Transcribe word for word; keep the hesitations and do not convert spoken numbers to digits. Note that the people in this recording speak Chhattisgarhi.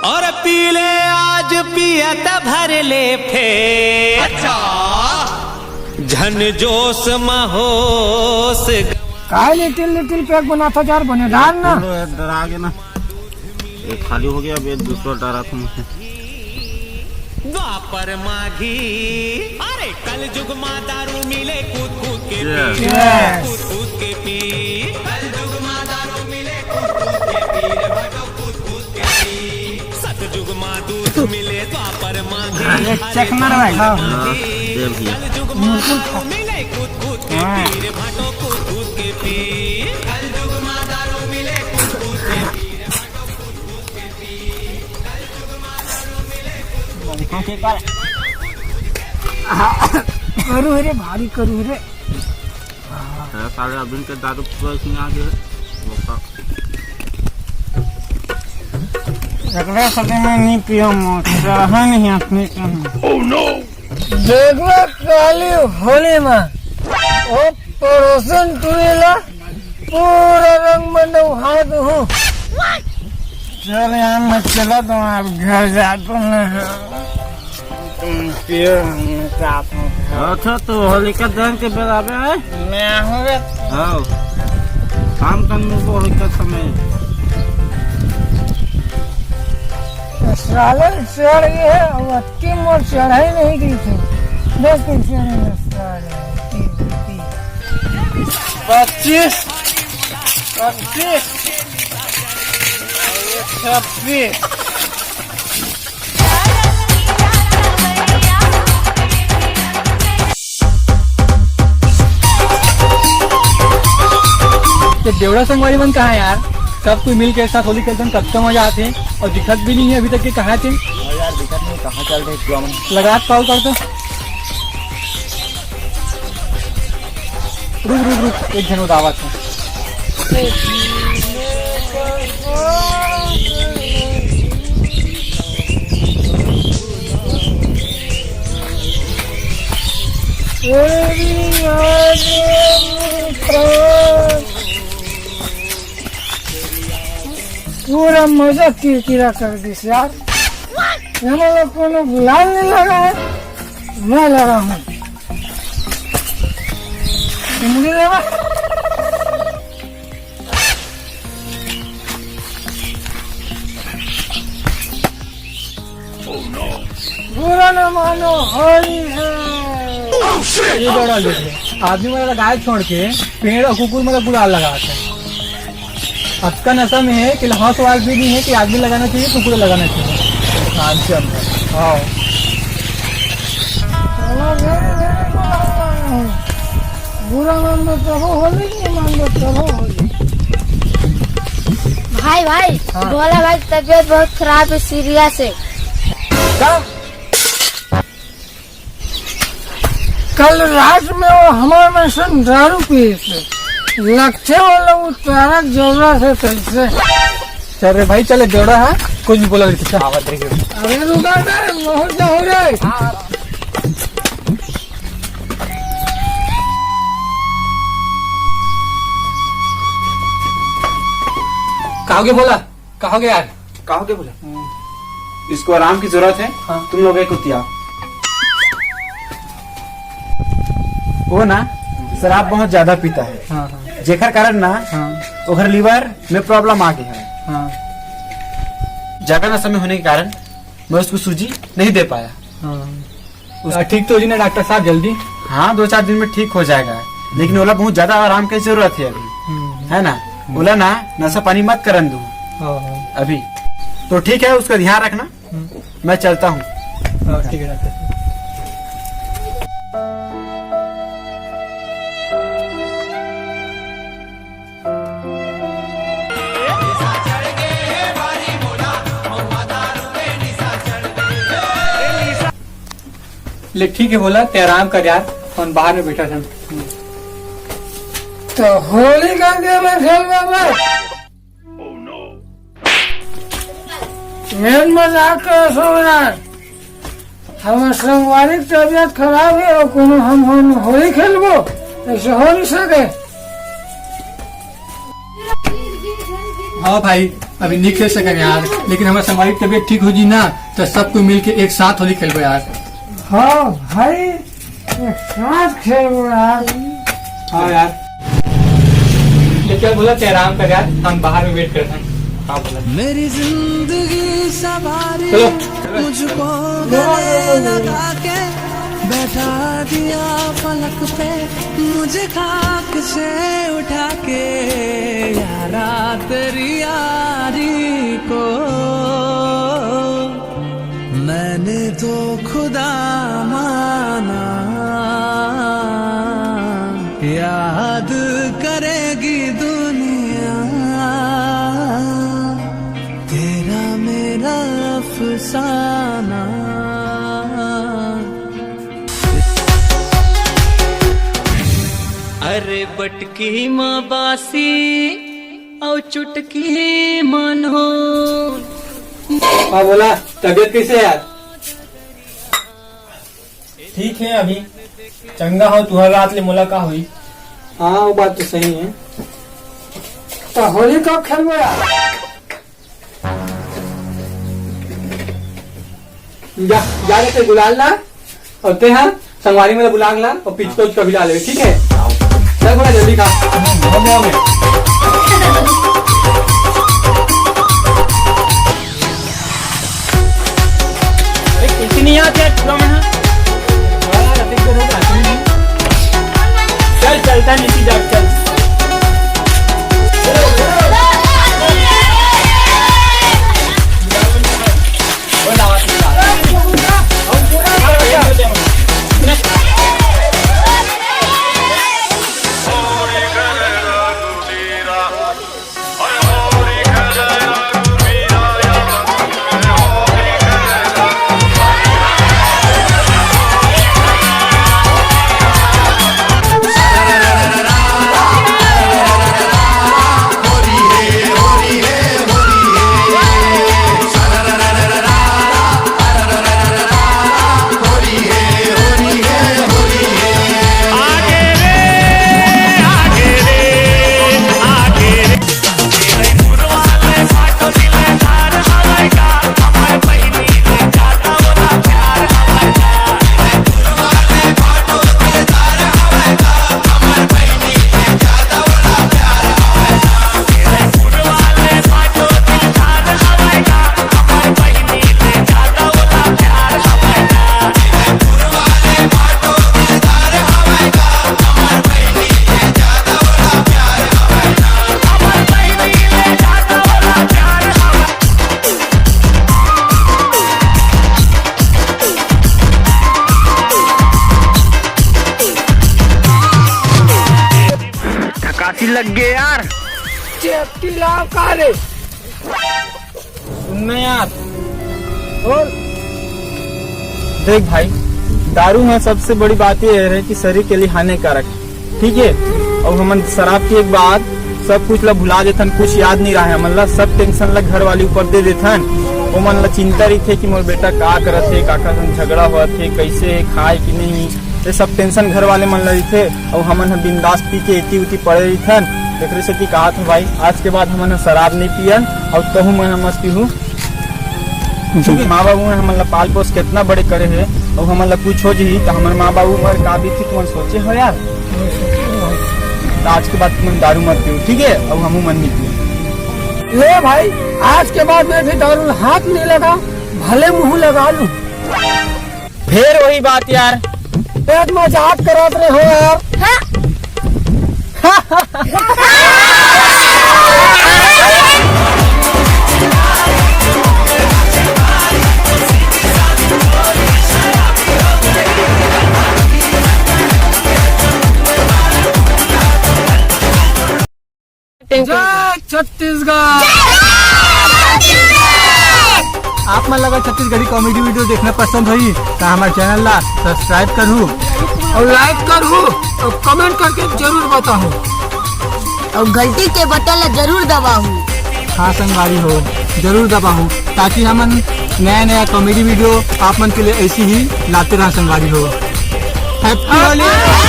और पी ले आज पियत भर ले फेर। अच्छा। झन जोश म होश। काय लिटिल लिटिल पैक बनाता यार, बने डार ना। चलो यार, डरा के ना। ये खाली हो गया, अब ये दूसरा डरा था मुझे। द्वापर माघी, अरे कल जुग मा दारू मिले कूद कूद के पी, कूद कूद के पी। कल जुग मा दारू मिले कूद कूद के पी, रे भाटो कूद कूद के पी। सतजुग मा दूध मिले द्वापर माघी, अरे अरे चकमा रहा है। हाँ, हाँ, दे भैया। कल जुग मा दारू मिले कूद कूद के पी, रे भाटो कूद कूद के पी। कल जुग मा दारू मिले कूद कूद के पी। करू रे, भारी करू रे। साले अरविंद के दारू पूरा इसमें आ गया। एकरा साथे मैं नहीं पियम, चाहे नहीं अपने चाहे। देख लो काली होली में, ओ पड़ोसन टूरी ला पूरा रंग में नहा दूँ। चल यार, मैं चला तो अब घर जाता हूँ। तुम पियो, मैं जाता हूँ। अच्छा, तो होलिका दहन के बेर आबे है? मैं हूँ रे। हाँ। काम तन में वो होलिका समय। सालन चढ़ गए हैं, अब अक्की मोर चढ़ाई नहीं की थी। दस दिन चढ़े हैं साले। पच्चीस, पच्चीस, छब्बीस। ये देवड़ा संगवारी मन कहाँ है यार? सब कोई मिल के एक साथ होली खेलते हैं, कब का मजा आते हैं। और दिखत भी नहीं है अभी तक कि कहाँ थे। हाँ यार, दिखत नहीं, कहाँ चल रहे हैं, जुआ मन। लगा, कॉल कर दो। रुक, रुक, रुक, एक झन उदावत है। पूरा मजा किरकिरा कर दिस यार। यहाँ लोग कोनो गुलाल नहीं लगा है, मैं लगा हूँ। मुझे लगा बुरा न मानो, होली है। ये बड़ा लेट है। आदमी मन ला गाय छोड़ के पेड़ और कुकुर मन ला गुलाल लगात है। अतका नशा में है कि हौस वास भी नहीं है कि आदमी लगाना चाहिए, कुकुर लगाना चाहिए। हाँ। बुरा मान लो तबो होली, नहीं मान लो तबो होली। भाई, भाई, हाँ। भोला भाई की तबीयत बहुत खराब है, सीरियस है। का? कल रात में वो हमारे में से दारू पिए थे, लगते वो लोग उतारा जोरा से कैसे। चल रे भाई, चले जोड़ा है, कुछ भी बोला नहीं था। अरे रुका ना, बहुत जाओ रे। कहोगे बोला, कहोगे यार? कहोगे बोला? हम्म। इसको आराम की जरूरत है, हाँ। तुम लोग एक कुतिया। वो ना शराब बहुत ज्यादा पीता है, हाँ, हाँ। जेकर कारण ना हाँ। ओकर लिवर में प्रॉब्लम आ गया है। हाँ। ज्यादा नशा में होने के कारण मैं उसको सूजी नहीं दे पाया। हाँ। उस- आ, ठीक तो हो जी ना डॉक्टर साहब, जल्दी? हाँ, दो चार दिन में ठीक हो जाएगा, लेकिन ओला बहुत ज्यादा आराम की जरूरत है अभी, हम्म। है ना? हम्म। ओला ना नशा पानी मत करन दो हाँ, हाँ। अभी। तो ठीक है, उसका ध्यान रखना, हम्म। मैं चलता हूँ। हाँ, ठीक है डॉक्टर साहब। ले ठीक है बोला, ते आराम कर यार, अपन बाहर में बैठा था। तो होली का गेम खेलबा मैं। मेन मजाक कर सो यार। हमर संगवारी के तबियत खराब है और कोनो हम, हम होली खेलबो, ऐसे हो नहीं सके। हाँ भाई, अभी नहीं खेल सकन यार, लेकिन हमर संगवारी के तबीयत ठीक हो जी ना, तो सब कोई मिल के एक साथ होली खेलबो यार। हाँ भाई, एक साथ खेलबो यार। हाँ यार। तो क्या बोला, क्या आराम कर यार, हम बाहर में वेट करते हैं। हाँ बोला। मेरी जिंदगी सवारी, चलो। मुझको गले लगा के बैठा दिया फलक पे, मुझे खाक से उठा के यारा, तेरी यारी को मैंने तो खुदा माना। याद करेगी दुनिया तेरा मेरा अफसाना। अरे बटकी माँ बासी और चुटकी मानो। हाँ बोला, तबीयत कैसे है यार? ठीक है, अभी चंगा हो, तुहर रात ले मोला का हुई? हाँ, वो बात तो सही है। तो होली कब खेलबो यार? जा, जा रे, ते गुलाल ला, और ते हाँ, संगवारी में बुला ला, और पिचका उचका भी ला ले, ठीक है? चल, थोड़ा जल्दी खा। अरे, कुछ नहीं यार, यार, पूरा में हाँ। थोड़ा यार, अधिक देर होगा, तुम नहीं। चल, चलता नहीं, सीधा चल। थकासी लग गए यार। चेपटी लाओ का रे? सुन ना यार। बोल। देख भाई, दारू में सबसे बड़ी बात ये है कि शरीर के लिए हानिकारक, ठीक है? और हमन शराब के एक बात, सब कुछ ला भुला देथन, कुछ याद नहीं रहा है हमन ला, सब टेंशन ला घर वाले ऊपर दे देथन। ओमन ला चिंता रहिथे कि मोर बेटा का करत हे, काकर संग झगड़ा होत हे, कैसे हे, खाए कि नहीं, ये सब टेंशन घर वाले मन ला रहिथे। और हमन ह बिंदास पी के एती उती पड़े रहिथन। एकरे सेती कहत हूँ भाई, आज के बाद हमन ह शराब नहीं पियन और तहू मन ह मत पीहू। क्योंकि माँ बाबू ने हमन ला पाल पोस कितना बड़े करे है, और हमन ला कुछ हो जही तो हमर माँ बाबू मर का बीती, तुमन सोचे हो यार? तो आज के बाद तुमन दारू मत पियो, ठीक है? और हमू मन नहीं पियो। ले भाई, आज के बाद मैं भी दारू ला हाथ नहीं लगा, भले मुंह लगा लूं। फिर वही बात यार। पेट मजाक करत रहे हो यार। हाँ। जय छत्तीसगढ़। आप मन ला अगर छत्तीसगढ़ी कॉमेडी वीडियो देखना पसंद होही, तो हमारे चैनल ला सब्सक्राइब करहू और लाइक करहू और कमेंट करके जरूर बताहू। और घंटी के बटन ला जरूर दबाहू। हाँ संगवारी हो, जरूर दबाहू, ताकि हमन नया नया कॉमेडी वीडियो आप मन के लिए ऐसी ही लाते रहा संगवारी हो। हैप्पी होली।